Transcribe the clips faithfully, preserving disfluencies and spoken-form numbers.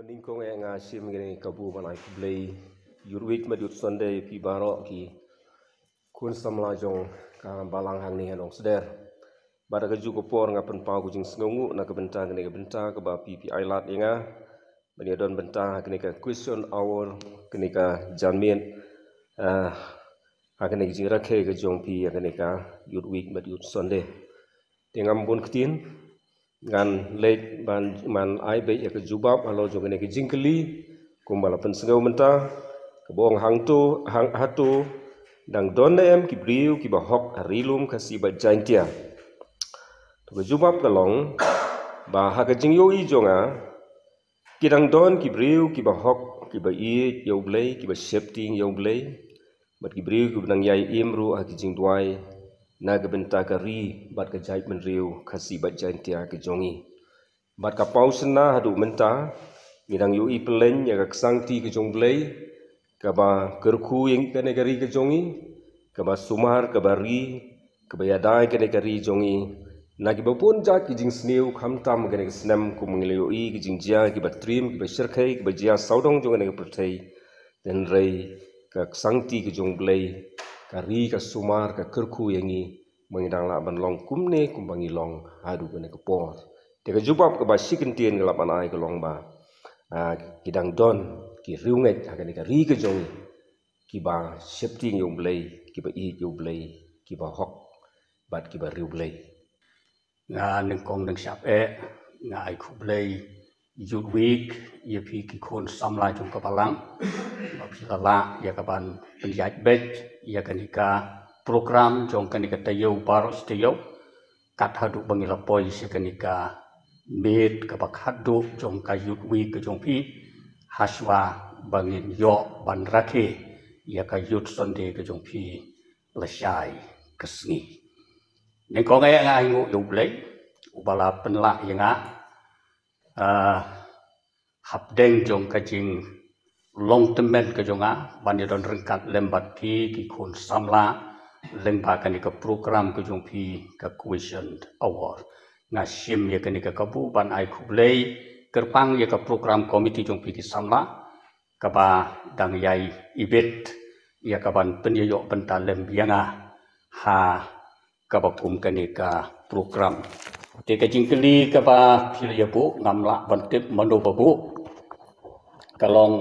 Nyngkong eh nga shim kane ka kabu ban ai khublei Youth Week bad Youth Sunday ïa phi baroh ki khun samla jong ka balang hangne ha Nongsder. Bad ha kajuh ka por nga pynpaw ka jingsngewnguh na ka bynta kane ka bynta kaba phi phi ai lad ïa nga ban ïa don bynta ha kane ka question hour, kane ka janmiet, ah, ha kane ka jingrakhe ka jong phi ha kane ka Youth Week bad Youth Sunday. Te ngam bun ktien, ngan leit ban, ban ai beit ïa ka jubab halor jong kane ka jingkylli kumba la pynsngew mynta, kaba ong hangto, hang hato dang don ne em ki briew kiba hok ha Ri Lum Khasi bad Jaintia. To ka jubab ka long ba ha ka jingïohi jong nga, ki dang don ki briew kiba hok, kiba ïeit ïa U Blei, kiba sheptieng ïa U Blei, bad ki briew kiba dang ïai im ruh ha ki jingduwai na ka bynta ka ri bad ka jaitbynriew Khasi bad Jaintia ka jong ngi. Bad ka paw synna haduh mynta, ngi dang ïohi pyllein ïa ka ksangti ka jong U Blei kaba kyrkhu ïa ngi, kane ka ri ka jong ngi, kaba sumar, kaba ri, kaba ïada ïa kane ka ri jong ngi na kiba bun jait ki jingsniew, khamtam kane ka snem kum ngi la ïohi ki jingjia kiba triem, kiba shyrkhei, kiba jia sawdong jong kane ka pyrthei. Hynrei ka ksangti ka jong U Blei ka ri, ka sumar, ka kyrkhu ïa ngi ba ngi dang lah ban long kumne kumba ngi long haduh kane ka por. Te ka jubab kaba shi kyntien ka lah ban ai ka long ba, ah, ki dang don ki riewngeit ha kane ka ri ka jong ngi kiba sheptieng ïa U Blei, kiba ïeit ïa U Blei, kiba hok bad kiba riewblei. Nga nyngkong nyngshap eh nga ai khublei Youth Week ïa phi ki khun samla jong ka balang ba phi la lah ïa ka ban pynïaid beit ïa kane ka program jong kane ka taïew baroh shi taïew, kat haduh ba ngi la poi sha kane ka miet kaba khatduh jong ka Youth Week ka jong phi, hashwa ba ngin ïoh ban rakhe ïa ka Youth Sunday ka jong phi lashai ka sngi. Nyngkong eh nga ainguh ïa U Blei uba la pynlah ïa nga, ah, hapdeng jong ka jinglong tymmen ka jong nga ban ïa don ryngkat lem bad phi ki khun samla lyngba kane ka program ka jong phi, ka Question Hour. Nga shim ïa kane ka kabu ban ai khublei kyrpang ïa ka program committee jong phi ki samla kaba dang ïai ibit ïa ka ban pynïaïoh bynta lem ïa nga ha kaba kum kane ka program. Te ka jingkylli kaba phi la ïa buh, ngam lah ban tip mano ba buh, ka long,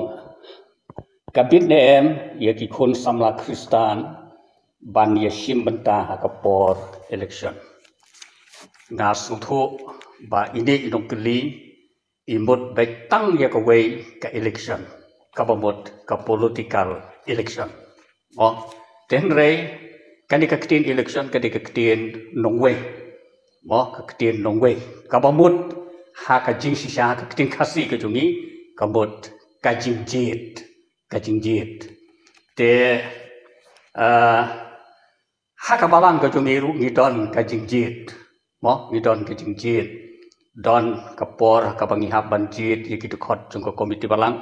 ka bit ne em ïa ki khun samla Khristan ban ïa shim bynta ha ka por election? Nga sngewthuh ba ine i nongkylli i mut beit tang ïa kawei ka election, kaba mut ka political election. Mo, hynrei kane ka ktien election ka dei ka ktien nongwei. Mo, ka ktien nongwei kaba mut ha ka jingshisha, ka ktien Khasi ka jong ngi, ka mut ka jingjied, ka jingjied. Te, ah, ha ka balang ka jong ngi ruh ngi don ka jingjied. Mo, ngi don ka jingjied. Don ka por kaba ngi hap ban jied ïa ki dkhot jong ka komiti balang,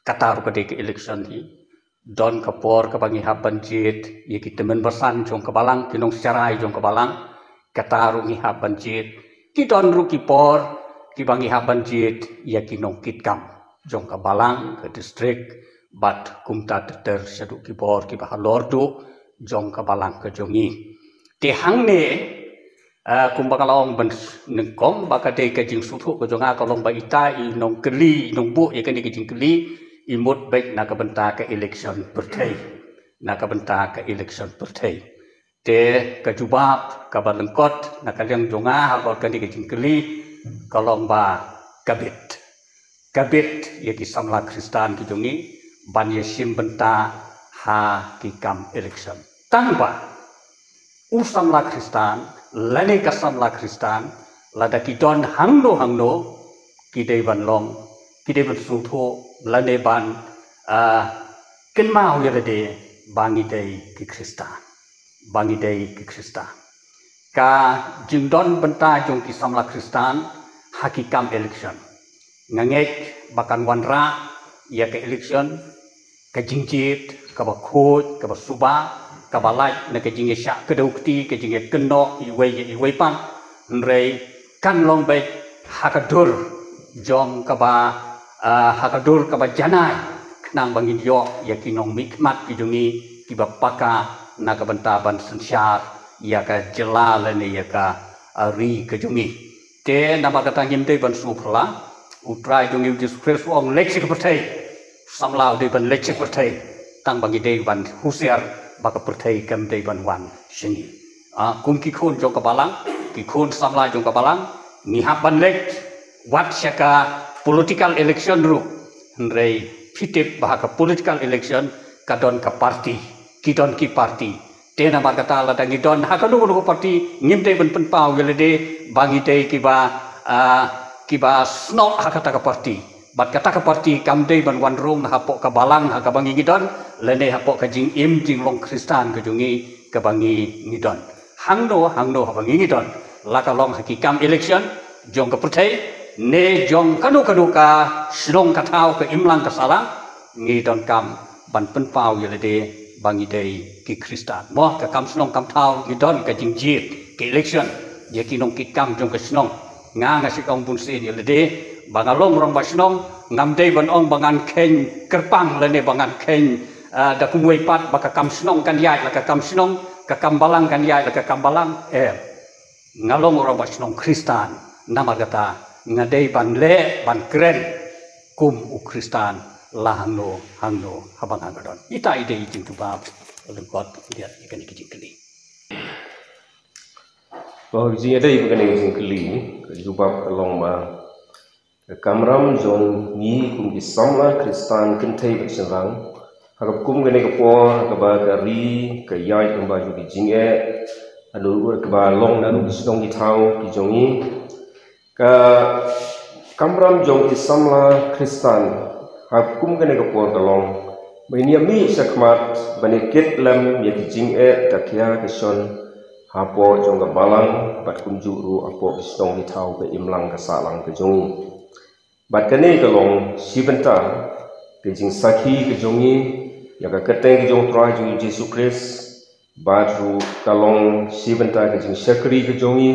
kata ruh ka dei ka election hi. Don ka por kaba ngi hap ban jied ïa ki tymmen basan jong ka balang, ki nongsharai jong ka balang, kata ruh ngi hap ban jied. Ki don ruh ki por kiba ngi hap ban jied ïa ki nongkitkam jong ka balang, ka district, bad kumta ter ter shaduh ki bor kiba halor duh jong ka balang ka jong ngi. Te hangne, ah, kumba ka la ong ban nyngkong ba ka dei ka jingsngewthuh ka jong nga ka long ba ita i nongkylli, i nongbuh ïa kane ka jingkylli, i mut beit na ka bynta ka election pyrthei, na ka bynta ka election pyrthei. Te ka jubab kaba lyngkot na ka liang jong nga halor kane ka jingkylli ka long ba ka bit, ka bit ïa ki samla Khristan ki jong ngi ban ïa shim bynta ha ki kam election. Tang ba u samla Khristan lane ka samla Khristan, lada ki don hangno hangno, ki dei ban long, ki dei ban sngewthuh lane ban, ah, kynmaw ïa lade ba ngi dei ki Khristan, ba ngi dei ki Khristan. Ka jingdon bynta jong ki samla Khristan ha ki kam election, nga ngeit ba kan wanrah ïa ka election ka jingjied kaba khuid, kaba suba, kaba lait na ka jingïashah kdew kti, ka jingïakynnoh iwei ïa iwei pat. Hynrei kan long beit ha ka dur jong kaba, ah, ha ka dur kaba janai, khnang ba ngin ïoh ïa ki nongmihkhmat ki jong ngi kiba paka na ka bynta ban synshar ïa ka jylla lane ïa ka, ah, ri ka jong ngi. Te namar kata ngim dei ban sngewphylla, U Trai jong ngi U Jisu Khrist u ong leit sha ka pyrthei. Samla u dei ban leit sha ka pyrthei. Tang ba ngi dei ban husiar ba ka pyrthei kam dei ban wan sha ngi. Ah, kum ki khun jong ka balang, ki khun samla jong ka balang, ngi hap ban leit wat sha ka political election ruh. Hynrei phi tip ba ha ka political election ka don ka party, ki don ki party. Te namar kata lada ngi don ha kano kano ka party, ngim dei ban pynpaw ïa lade ba ngi dei kiba, ah, kiba snoh ha kata ka party. Bad kata ka party kam dei ban wan rung hapoh ka balang ha kaba ngi ngi don, lane hapoh ka jingim jinglong Khristan ka jong ngi kaba ngi ngi don. Hangno hangno haba ngi ngi don, la ka long ha ki kam election jong ka pyrthei ne jong kano kano ka shnong ka thaw ka imlang ka sahlang, ngi donkam ban pynpaw ïa lade ba ngi dei ki Khristan. Mo, ka kam shnong kam thaw ngi don ka jingjied ka election ïa ki nongkitkam jong ka shnong. Nga nga shu ong bun sien ïa lade ba nga long rangbah shnong, ngam dei ban ong ba ngan kheiñ kyrpang lane ba ngan kheiñ, ah, da kumwei pat ba ka kam shnong kan ïaid la ka kam shnong, ka kam balang kan ïaid la ka kam balang. Em. Nga long u rangbah shnong Khristan, namar kata nga dei ban leh ban kren kum u Khristan la hangno hangno haba nga nga don. Ita i dei i jingjubab lyngkot ïa kane ka jingkylli. Ba ka jingïadei ba kane ka jingkylli, ka jubab ka long ba ka kamram jong ngi kum ki samla Khristan kynthei bad shynrang ha ka kum kane ka por kaba ka ri ka ïaid kumba jong ki jingeh, haduh kaba long na ki shnong ki thaw ki jong ngi. Ka kamram jong ki samla Khristan ha kum kane ka por ka long ba ngin ïa mih shakhmat ban ïa kit lem ïa ki jingeh ka khia ka shon hapoh jong ka balang bad kumjuh ruh hapoh ki shnong ki thaw ka imlang ka sahlang ka jong ngi. Bad kane ka long shi bynta ka jingsakhi ka jong ngi ïa ka kyrteng ka jong U Trai jong ngi Jisu Khrist. Bad ruh ka long shi bynta ka jingshakri ka jong ngi,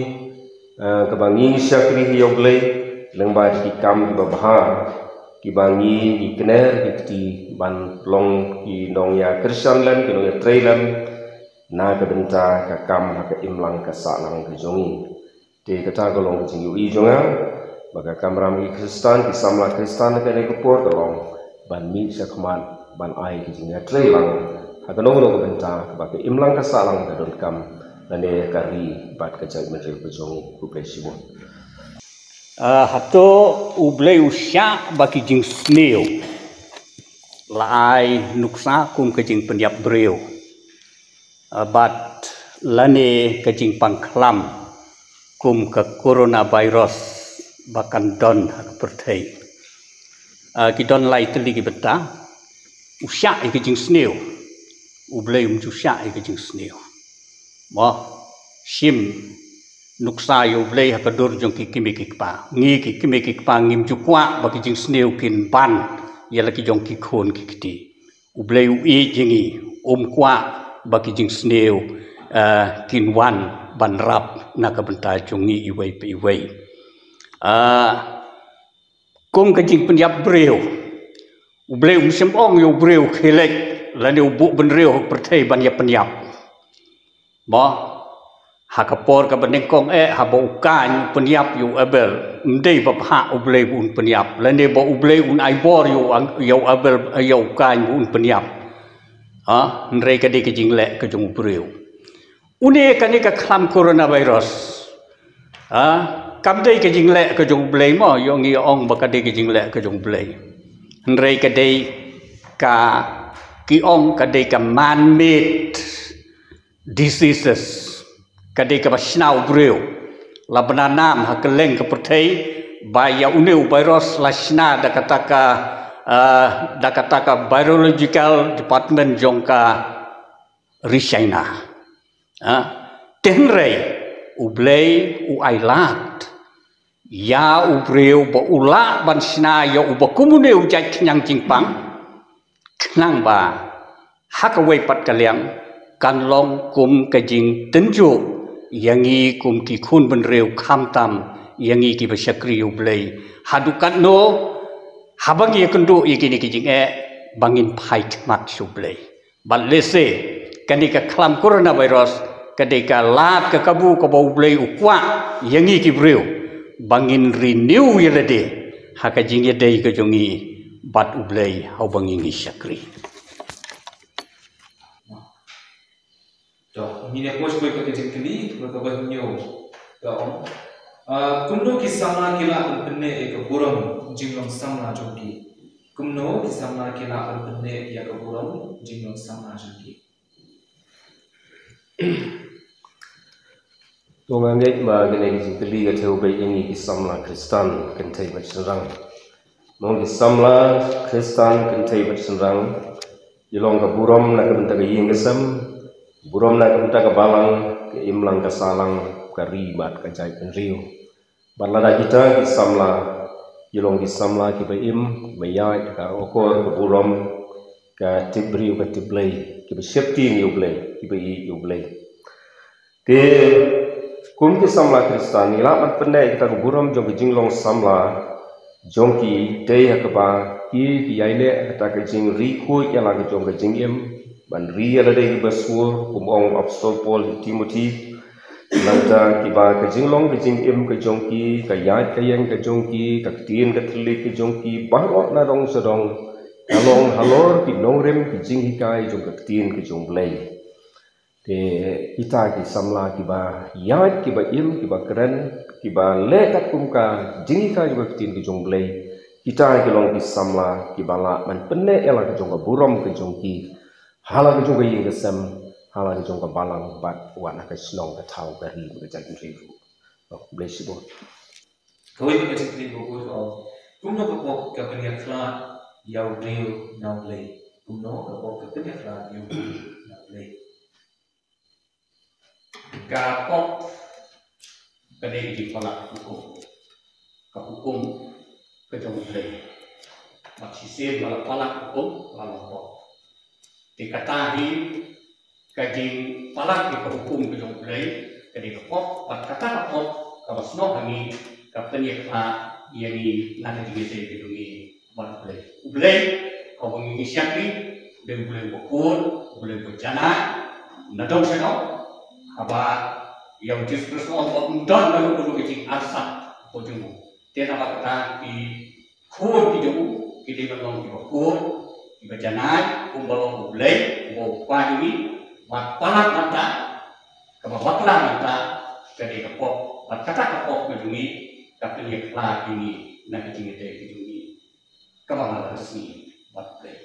eh, kaba ngi shakri ïa U Blei lyngba ki kam kiba bha kiba ngi ngi kner ki kti ban long ki nongïakyrshan lem, ki nongïatrei lem na ka bynta ka kam ha ka imlang ka sahlang ka jong ngi. Te kata ka long ka jingïohi jong nga ba ka kamram ki Khristan, ki samla Khristan ha kane ka por ka long ban mih shakhmat ban ai ka jingïatrei lang ha kano kano ka bynta kaba ka imlang ka sahlang ka donkam lane ka ri bad ka jaitbynriew ka jong ngi. Khublei shibun. Ah, hato U Blei u shah ba ki jingsniew la ai nuksa kum ka jingpynïap briew? Ah, bad lane ka jingpang khlam kum ka coronavirus ba kan don ha ka pyrthei. Ah, ki don lai tylli ki bynta. U shah ïa ka jingsniew. U Blei um ju shah ïa ka jingsniew. Mo, shim nuksa ïa U Blei ha ka dur jong ki kmie ki kpa. Ngi ki kmie ki kpa ngim ju kwah ba ki jingsniew kin ban ïa la ki jong ki khun ki kti. U Blei u ïeit ïa ngi, um kwah ba ki jingsniew, eh, kin wan ban rap na ka bynta jong ngi iwei pa iwei. Ah, kum ka jingpynïap briew, U Blei um shym ong ïa u briew khie leit lane u buh bynriew ha pyrthei ban ïa pynïap. Mo, ha ka por kaba nyngkong eh, haba u Kain u pynïap ïa u Abel, ym dei ba bha U Blei ba un pynïap lane ba U Blei un ai bor ïa u, ïa u Abel, ïa u Kain ba un pynïap. Ha, hynrei ka dei ka jingleh ka jong u briew. Une kane ka khlam coronavirus, ha, kam dei ka jingleh ka jong U Blei mo, ïoh ngi ong ba ka dei ka jingleh ka jong U Blei. Hynrei ka dei ka, ki ong ka dei ka man-made diseases, ka dei kaba shna u briew. La bna nam ha kylleng ka pyrthei ba ïa une u virus la shna da kata ka, ah, da kata ka virological department jong ka ri China. Ah, te hynrei U Blei u ai lad ïa u briew ba u lah ban shna ïa uba kum une u jait khñiang jingpang, khnang ba ha kawei pat ka liang kan long kum ka jingtynjuh ïa ngi kum ki khun bynriew, khamtam ïa ngi kiba shakri ïa U Blei. Haduh katno Haba ngi ïakynduh ïa kine ki jingeh, ba ngin phai khmat sha U Blei. Bad lehse kane ka khlam coronavirus ka dei ka lad ka kabu kaba U Blei u kwah ïa ngi ki briew, ba ngin renew ïa lade ha ka jingïadei ka jong ngi bad U Blei ha uba ngi ngi shakri. To, ngin ïa poi sha ka jingkylli, ba kaba hynñiew ka ong, ah, kumno ki samla ki lah ban pynneh ïa ka burom jinglong samla jong ki? Kumno ki samla ki lah ban pynneh ïa ka burom jinglong samla jong ki? To, nga ngeit ba kane ka jingkylli ka thew beit ïa ngi ki samla Khristan kynthei bad shynrang. Mo, ki samla Khristan kynthei bad shynrang, ki long ka burom na ka bynta ka ïing ka sem, burom na ka bynta ka balang, ka imlang ka sahlang, ka ri bad ka jaitbynriew. Bad lada kita ki samla ki long ki samla kiba im, kiba ïaid ka akor ka burom, ka tip briew ka tip Blei, kiba sheptieng ïa U Blei, kiba ïeit ïa U Blei. Te kum ki samla Khristan, ngi lah ban pynneh ïa kata ka burom jong ka jinglong samla jong ki, dei ha kaba ki, ki ïaineh ha kata ka jingri khuid ïa la ka jong ka jingim, ban ri ïa lade kiba sur, kum ong Apostol Paul ha u Timothi. Nangta kiba ka jinglong ka jingim ka jong ki, ka ïaid ka ïeng ka jong ki, ka ktien ka thylliej ka jong ki, baroh na dong sha dong, ka long halor ki nongrim ki jinghikai jong ka ktien ka jong U Blei. Te kita ki samla kiba ïaid, kiba im, kiba kren, kiba leh katkum ka jinghikai jong ka ktien ka jong U Blei, kita ki long ki samla kiba lah ban pynneh ïa la ka jong ka burom ka jong ki ha la ka jong ka ïing ka sem, ha la ka jong ka balang bad wat ha ka shnong ka thaw ka ri bad ka jaitbynriew ruh. To, khublei shibun. Kawei na ka jingkylli ba kut ka ong, kumno ka pop ka pynïakhlad ïa u briew na U Blei? Kumno ka pop ka pynïakhlad ïa u briew na U Blei? Ka pop ka dei ka jingpalat hukum, ka hukum ka jong U Blei. Bad shisien ba la palat hukum, la long pop. Te kata hi ka jingpalat ïa ka hukum ka jong U Blei, ka dei ka pop, bad kata ka pop kaba snoh ha ngi, ka pynïakhlad ïa ngi na ka jingïadei ka jong ngi bad U Blei. U Blei, haba ngi ngi shakri, U Blei, U Blei uba khuid, U Blei uba janai, na dong sha dong, haba ïa U Jisu Khrist u ong ba ym don ruh kano ka jingarsap hapoh jong u. Te namar kata ki khun ki jong u ki dei ban long kiba khuid, kiba janai, kumba long U Blei, uba u Kpa jong ngi, bad palat mynta, kaba bakla mynta, ka dei ka pop, bad kata ka pop ka jong ngi, ka pynïakhlad ïa ngi na ka jingïadei ka jong ngi kaba man la ka sngi bad U Blei.